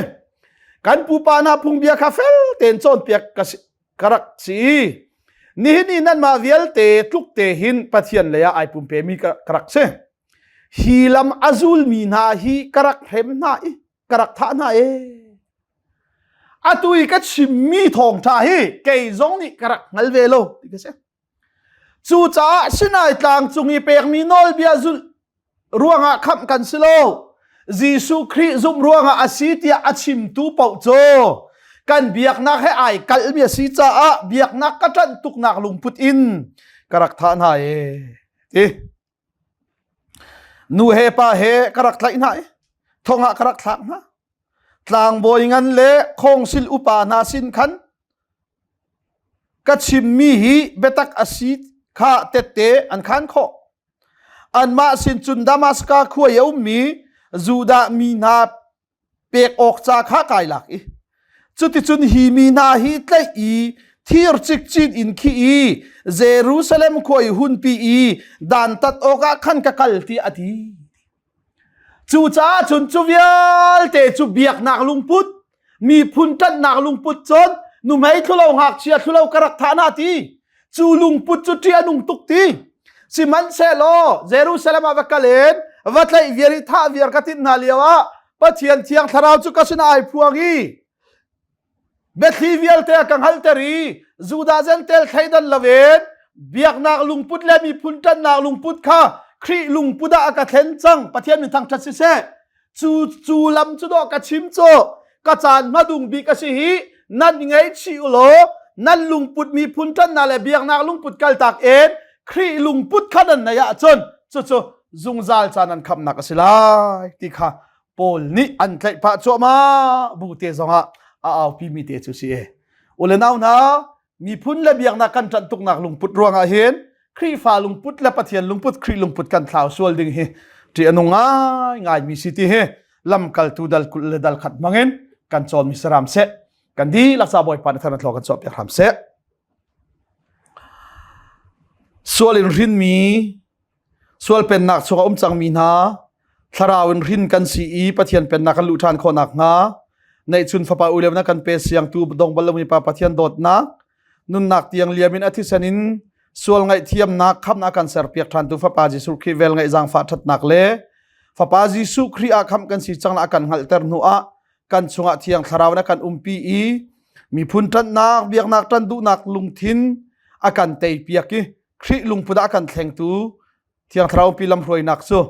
kan pupa hna phungbia kha fel tein cawnpiak ka si ka rak si nihin i nanmah vialte tluk te hin Pathian lei ah ai pumpemi ka, ka rak si hi lam a zulmi hna hi ka rak hrem hna i ka rak thah hna e atu i ka chimmi thawngṭha hi kei zong nih ka rak hngal ve lo ti ka si cucaah Sinai tlang cung i pekmi nawlbia zulh. ruangah khamh kan si lo. Jesuh Khrih zumh ruangah a si tiah a chimtu paoh cu kan biaknak he ai kalhmi a si caah biaknak ka ṭanh tuknak lungput in ka rak thah hna e ti. Nu he pa he ka rak tlaih hna i thong ah ka rak thlak hna. Tlangbawi ngan le khawngsil upa hna sin khan ka chimmi hi biatak a si kha tette an khan khawh. Anmah sin cun Damaska khua i a ummi Judah mi hna pek awk ca kha kai lak i cuticun hi mi hna hi tlaih i thir cikcin in khih i Jerusalem khua i hunpi i dantat awkah khan ka kal tiah a ti. Cucaah cun cu vialte cu biaknak lungput, miphun ṭanhnak lungput cun nuhmei thlulo ngakchia thlulo ka rak thah hna ti. Cu lungput cu ṭih a nung tuk ti. Sihmanhsehlaw Jerusalem ah va kal in va tlaih viar i thah viar ka tinh hna lio ah Pathian Thiang Thlarau cu ka sinah ai phuang i Biathli vialte a ka hngalhter i Judah Jentail thleidan loin biaknak lungput le miphun ṭanhnak lungput kha Khrih lungput ah a ka thlen cang. Pathian min thangṭhat siseh. Cu cu lam cu dawh ka chim cu ka caan hmadung bik a si hi nan ngaihchih u law nan lungput miphun ṭanhnak le biaknak lungput kaltak in Khrih lungput kha nan neih ahcun cucu zungzal ca nan khamhnak a si lai ti kha Paul nih an tlaih pah cuahmah bu te zongah a aupi mi te cu si e. Ule nau hna miphun le biaknak kan ṭanh tuknak lungput ruangah hin Khrihfa lungput le Pathian lungput Khrih lungput kan thlau sual ding hi ṭih a nung ngai ngai mi si ti hi lamkaltu dal kul le dal khat hmangin kan cawn mi saram seh kan dihlak ca Bawipa nih thar kan chuah piak hram seh. Sual in hrinmi Sual pennak chung a um cangmi hna, thlarau in hrin kan si i Pathian pennak kan luh ṭhan khawh nakhnga, neihchun fapa u na kan pe siangtu dong bal lomi pa Pathian dawtnak, nunnak tiang liam in a thisen in sual ngaihthiamnak khamnak kan serpiak ṭhantu fapa Jesuh Khrih vel ngaih zaangfah ṭhatnak le fapa Jesuh Khrih ah khamh kan si cang la a kan hngalhter hnu ah kan chungah thiang thlarau na kan umpi i miphun ṭanhnak biaknak ṭan duhnak lungthin a kan teipiak i Khrih lungput ah kan thlengtu Thiang Thlarau pi lamhruainak cu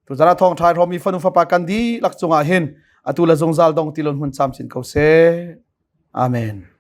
tuzan ah thawngṭha hrawmi fanu fapa kan dihlak cungah hin atu le zungzal dong ti lon hmun camcin ko seh. Amen.